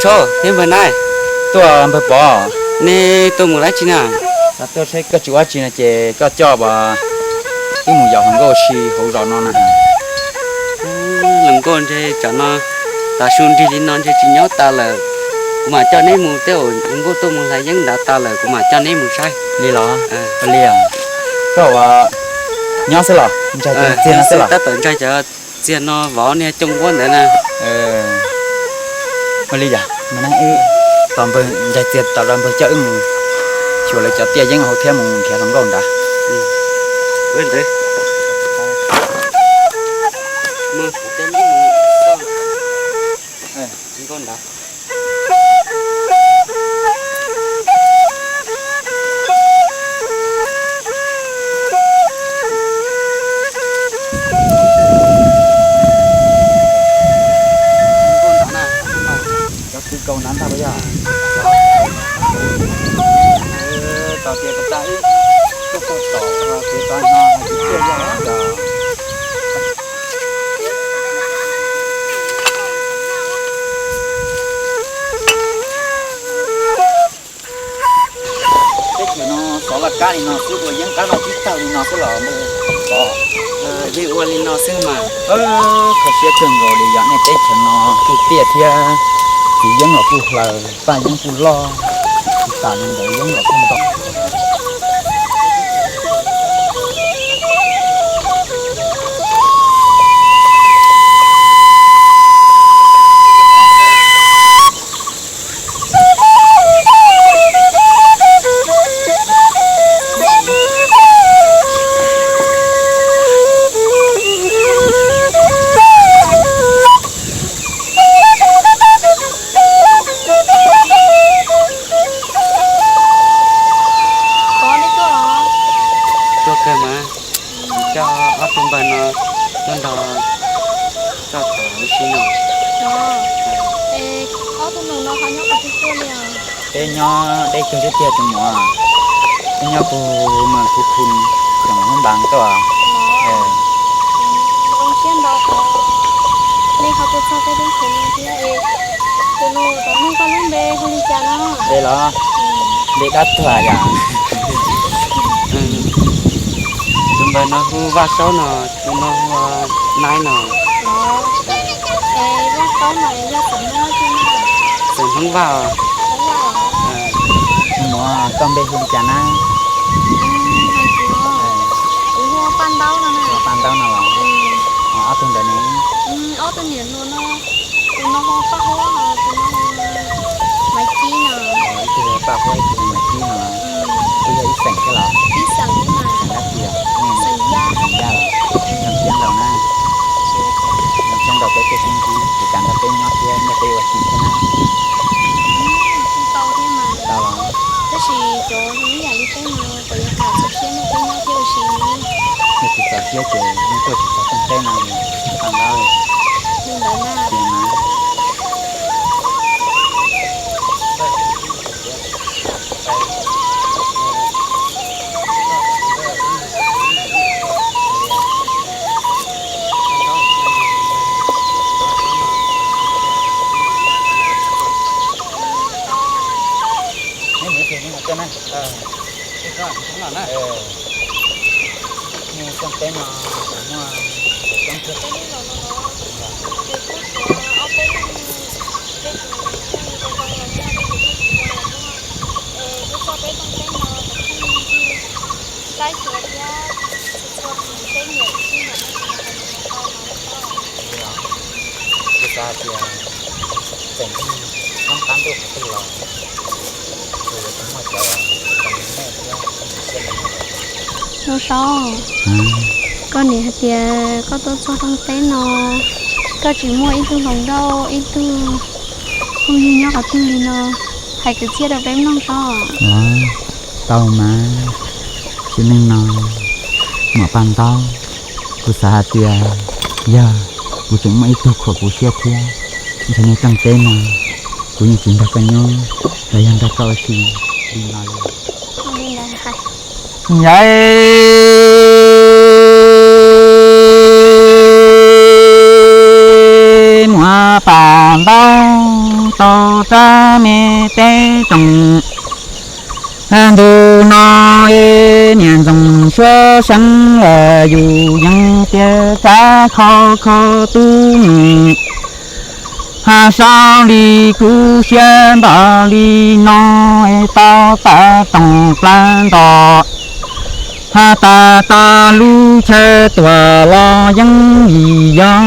Thiab npawg Nab, tuaj npawg Pov, neb tuaj mus dab tsi na? Tuaj saib koj tsis ua tsi no ces koj coj wb mus yos hluas nkauj si hauv zos no na. Hluas nkauj ntshe tsam no tav su nrig li no ntshe tsis nyob tas lawm. Kuv mam coj neb mus, tej zaum hluas nkauj tuaj mus hlais yeeb nrad tas lawm kuv mam coj neb mus saib. Li los? Li, koj ua nyob xwb los? Tab tom ntsaig cov txiag no vov niag cooj nquab ntawd na. Ua li yog, tos npawg ntsaig txiag tas los npawg coj wb mus xyuas lawv cov tiaj yeeb hauv thiab mus nrhiav hluas nkauj nrad. Cov kwv kaus nrad ntag puas yog? Tos tias puas tau ib, txog tom kev tod no hais tias tuaj yog los. Teb chaws no xov laj kab li no xwb, ua yeeb qab noj tib tawg li no xwb los npawg Pov? Yeej ua li no xwb mas. Kho siab kawg nkaus li, yog nej teb chaws no kuj tiaj thiab txiv yeeb los kuj hlaws, paj yeeb kuj loj, tsis tas li ntawd yeeb los kuj ntau. Tuaj kawg mas, coj ob tug npawg no tuaj nrog koj tham ua si no. Ob tug nus no ho nyob qhov twg tuaj li os? Peb nyob deb kawg thiab tiag tus muam, peb nyob puag Mas Khu Khu, xeev Hmoob Npas tuaj. Zoo siab ntau qhov nej ho tuaj txog peb teb chaws no thiab. Tus nus, tau nug koj lub npe hu li cas no? Npe los? Npe dab tuag yom. Tus npawg no hu Vaj Saub no, tus no hu Naib no. Vaj Saub no yog xeem Hmoob dab tsi na? Xeem Hmoob Vaj. Tus muam, koj npe hu li cas na? Kuv hu Paj Ntaub no na. Paj Ntaub no los? Ob tug ntawd ne? Ob tug niam hluas no, tus no hu Paj Huab, tus no hu Maiv Cib no. Ib tug hu Paj Huab, ib tug hu Maiv Cib no. Kuj yog ib xeem thiab los? Ib xeem thiab mas. Xeem dab tsi os? Xeem Yaj. Xeem Yaj los? Zoo siab ntau na. Zoo siab ntau peb tuaj sib ntsib, kuv kam nrog peb nyob thiab nrog peb ua si thiab na. Tau thiab mas. Tau los? Tab sis cov zoo ib yam li peb no puas yuav kam txaus siab nrog peb nyob thiab ua si? Yog tsis txaus siab ces yeej tuaj tsis txog Tooj Teb no li, Paj Ntaub. Li ntawd na. Tiag mas. Nej Tooj Teb no kuv muaj coob thiab. Ces kuj tshuav ob peb leeg, peb tus phooj ywg zoo zoo los muaj, peb tus tub tsis zoo los muaj. Es kuj txog peb Tooj Teb no kuv pheej ncig saib xyuas thiab txhua txhua tus peb nyiam tus twg no ces hais lus los tau no. Kuv xav hais tias tseem ceeb, hnub qab ntuj qhov twg los kuv yuav tau muaj cov uas zoo li nej thiab zoo siab li nej. Zoo Saub, koj niam hais tias koj tuaj txog Tooj Teb no, koj tsis muaj ib tug hluas nkauj ib tug phooj ywg nyob qhov twg li no, hais kwv txhiaj rau peb mloog Saub. Tau mas, sim neej no, muam Paj Ntaub, kuv xav hais tias yog kuv tseem muaj ib tug khuam kuv siab thiab, ntshe nej Tooj Teb no kuv yeej tsis nrog koj nyob los yog nrog koj ua si li no li. Yawm muam Paj Ntaub tau rab me teb roos. Ntu no es niam ntxoov suab seeb lawm yus yeej tias rab khov kho tub nus. Has sau li kuv siab npaum li no es tau tawm roos plawg nto. Has tas tau lub chaw tuam los yeej vim yog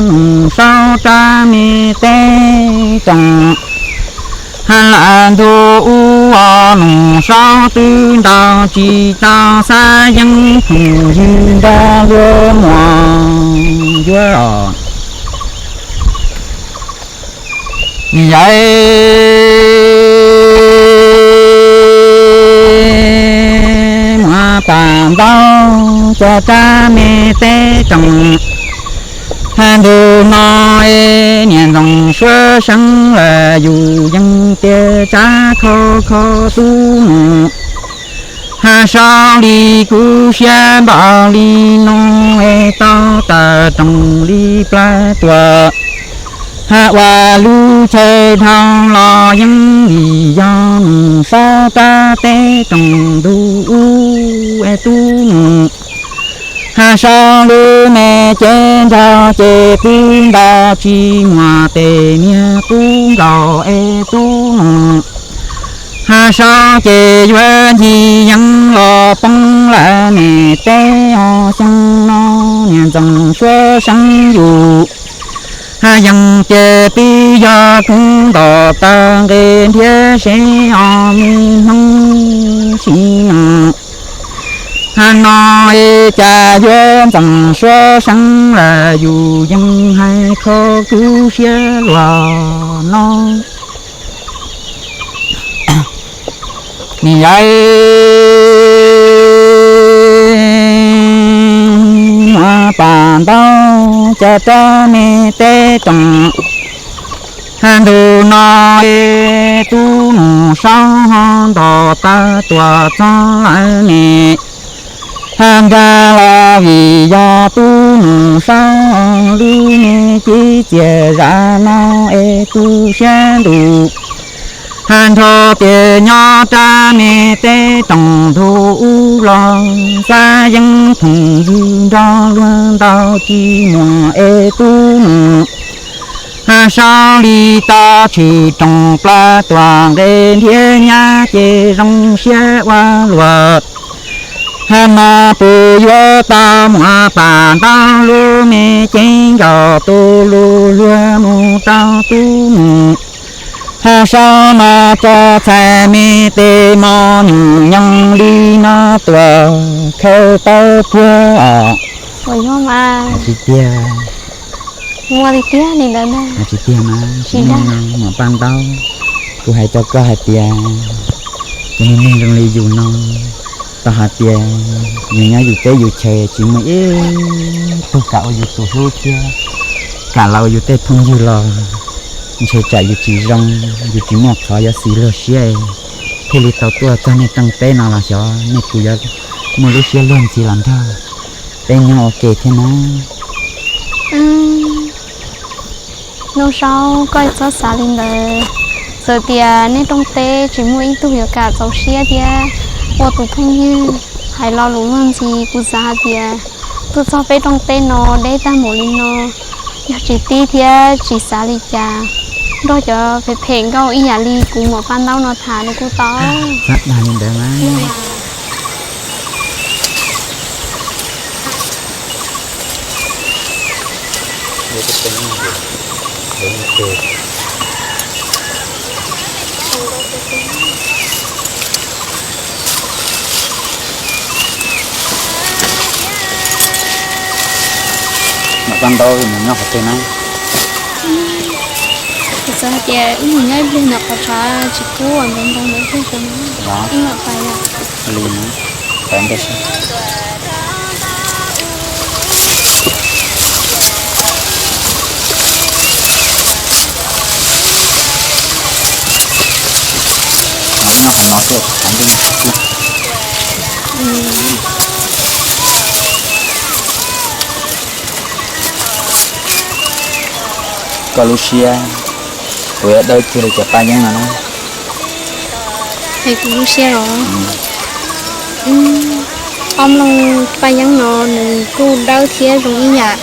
nus saub rab me teb roos. Has lawm ntu ub os nus saub twb ntaus tsis tau xav yeeb phoom ywg nrog luag muam yuav os. Yawm muam pam ntaub cov rab me teb roos. Ntu no es niam ntxoov suab seeb lawm yus yeej tias rab khov kho tub nus. Has sau li kuv siab npaum li no es tau tawm roos li plawg tuam. Has ua lub chaw dhau los yeej vim yog nus saub rab teb roos ntu ub es tub nus. Has sau lub me cev nraug ces twb ntaus tsis muaj tes niag qub nkaus es tub nus. Has sau ces yuav ncig yeeb los poob lawm ne teb os xyoo no niam ntxoov suab seeb yus. Has yeej ces twb yog kub ntom taw nqe nrhiav seb os me hnub sim no. Has no es cas yuav ntxoov suab seeb lawm yus yeej hais kho kuv siab luag no. Yawm muam pam ntaub cov rab me teb roos. Has ntu no es tub nus saub ho ntom taw tuam txog lawm ne. Has nkag los vim yog tub nus saub lub me cib txias zam no es tu siab ntus. Has nrho tias nyob rab me teb roos ntu ub los xav yeeb phoom ywg nrog luag ntaus tsis muaj es tub nus. Has sau li tau tshwm roos plawg tuam nqe nrhiav nyab ces zoo siab ua luam. Has mas pus yuav tau muaj pam ntaub lub me ceeb nkaus tu lug luag mus rau tub nus. Has sau mas tso txhais me tes mos nyuj nyoos li no tuam khaws tau puag os. Ua yog mas. Tsis tiag. Muaj li tiag li ntawd ntag. Tsis tiag mas, muam Paj Ntaub, kuv hais rau koj hais tias cov neeg zoo li yus no, tau hais tias yus nyob yus teb yus chaw tsis muaj ib tug kam ua yus tus hlub thiab kam los ua yus tej phooj ywg los ntshe tsam yus tsis zoo, yus tsis muaj qhov yuav xis luag siab, thiaj li tau tuaj txog nej rooj teb no los xyov nej puas yuav muaj lub siab luag ntxhi los nrog peb nyob ua ke thiab na. Nuj Saub, koj txhob xav li ntawd. Txawm tias nej rooj teb tsis muaj ib tug yuav kam txaus siab thiab ua tus phooj ywg hais lo lus luag ntxhi, kuv xav hais tias tuaj txog peb rooj teb no deb tag npaum li no, yog tsis tib thiab tsis xav li cas, nrog cov phem phem nkauj ib yam li kuv muam Paj Ntaub no tham li kuj tau. Txhob dag li ntawd mas. Muam Paj Ntaub mus nyob qhov twg na? Kuv xav hais tias wb mus nyob ib pliag ntawm qhov tshav tsis kub ntawd ntawd ntawd thiaj tau na. Wb mam pais os. Li na, pais ntej seb. Nyob qhov no thiaj tsis tau ntuj tsis txig. Koj lub siab Kuv yuav dawb kiag li cov paj yeeb no na. Es kuv lub siab los, ob mloog paj yeeb no nws kuj dawb thiab zoo ib yam.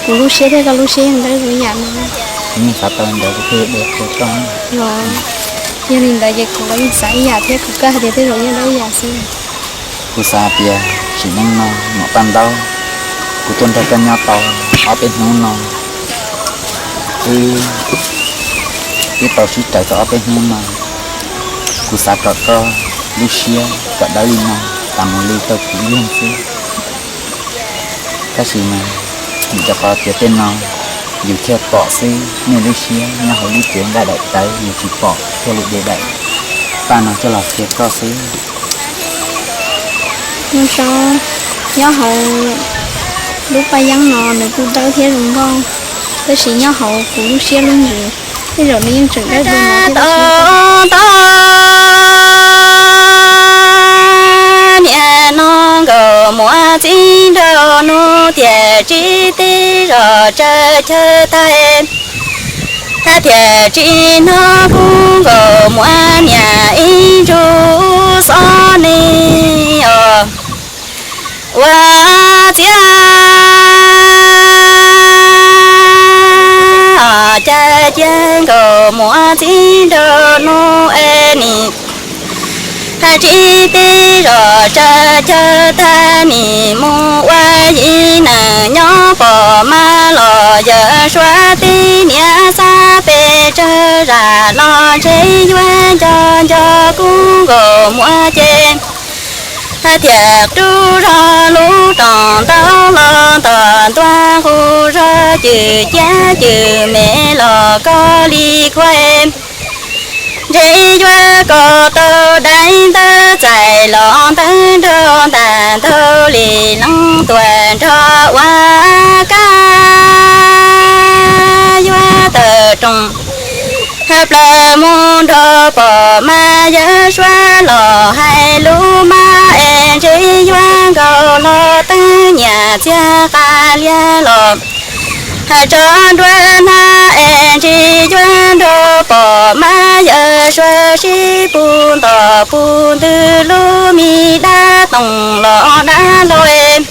Kuv lub siab thiab koj lub siab yeej dawb zoo ib yam no. Kuv yeej xav tau li ntawd kuv thiaj dawb thiab koj. Los, yog li ntawd ces kuv los yeej xav ib yam thiab kuv kawg hais tias tej zaum yeej dawb ib yam xwb. Kuv xav hais tias sim neej no nyuam paj ntaub, kuv tuaj nrog koj nyob tau ob peb hnub no, wb twb tau sib raws tau ob peb hnub no. Kuv xav kom koj lub siab kom dawb li no tas mus li rau kuv lub neej xwb. Tab sis mas vim rau qhov tias tej no yus thiaj pom xwb, nej lub siab nyob hauv lub cev nqaij daim tawv yus tsis pom thiaj li de daim paj no coj los qhia koj xwb. Nyob hauv lub paj yeeb no nws kuj dawb thiab zoo nkauj, tab sis nyob hauv kuv lub siab lub ntsws tej zaum nws yeej tseem dawb dua no thiab. Tau, tau, niam no nkauj muam txiv nraug nus tiam tsis tib zos tsawv chaw tag, hais tias tsis hnov kub nkauj muam niam ib ntsuj xov ne os. Ua ciav, cas cia nkauj muam txiv nraug nus es nim hais tsis tib zos tsawv chaw tag nim mus ua yim neeg nyob pom mas los yawm suav tib niam xav pes tsawg zam los ntshe yuav nco nco kub nkauj muam ces hais tias rub zog lub roos ntau los ntom ntua nqus zog cwm ciab cwm me los koj li khuav ntshe yuav kom tau daim ntawv txais los ntawv nraug ntas ntau li leej tuam nrog ua kab yuav tawm roos hais plaws mus nrog pom mas yawm suav los hais lus mas es ntshe yuav nkaus los teeb nyiam txiag qas liag los hais tso nruab hnab es ntshe yuav nrog pom mas yawm suav sib pug ntom pug ntws lub me dab toog los dab hlau es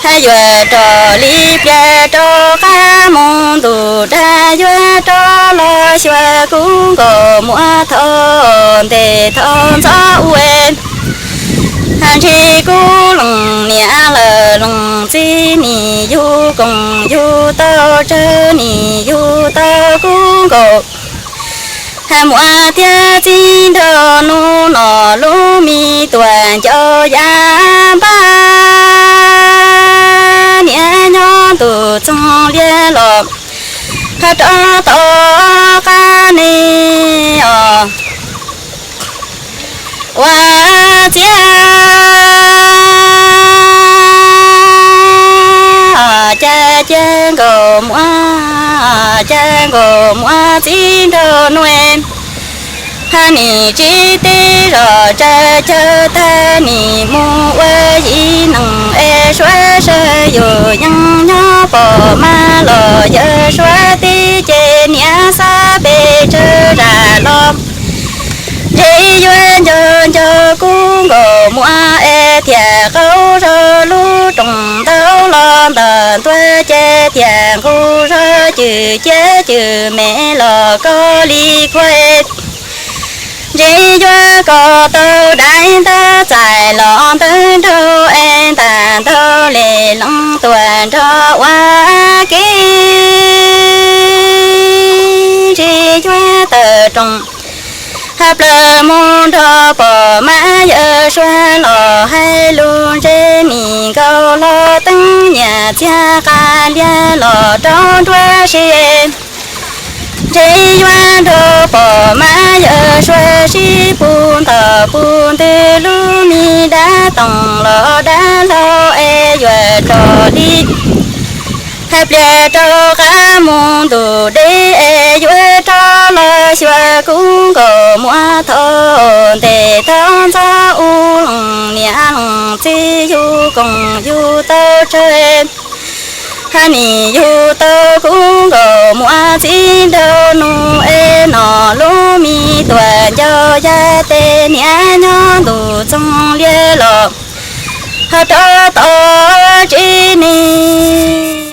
hais yuav rov li pliag rov qab mus ntuj dag yuav rov los xyuas kub nkauj muam thaum ntev thaum ntxov ua ntshe kuv leej niam lawm leej txiv nim yug koom yug tau tsawg nim yug tau kub nkauj muam thiab txiv nraug nus no lub me tuam ncauj ya npab niam nyob ntuj txoog liab los rov tau qab ne os. Ua ciav, cas cia nkauj muam, cas nkauj muam txiv nraug nus, hais nim tsis tib zos tsawv chaw tag nim mus ua yim neeg es suav saw yus yeej nyob pom mas los yawm suav tib ces niam xav pes tsawg zam los ntshe yuav nco nco kub nkauj muam es thiaj qaug zog lub roos ntau los ntom ntua ces thiaj nqus zog cwm ciab cwm me los koj li khuav ntshe yuav kom tau daim ntawv txais los ntawv nraug es ntas ntau li leej tuam nrog ua ke ntshe yuav tawm roos hais plaws mus nrog pom mas yawm suav los hais lus ntshe nim nkaus los teeb nyiam txiag qas liag los rau nruab si ntshe yuav nrog pom mas yawm suav sib pug ntom pug ntws lub me dab toog los dab hlau es yuav rov li hais pliag rov qab mus ntuj deb es yuav rov los xyuas kub nkauj muam thaum ntev thaum ntxov ua leej niam leej txiv yug koom yug tau tsawg Hab nim yug tau kub nkaus muaj txiv nraug nus es no lub me tuam ncauj yaj tes niam nyob ntuj txoog liab los ho rov tom tsev ne.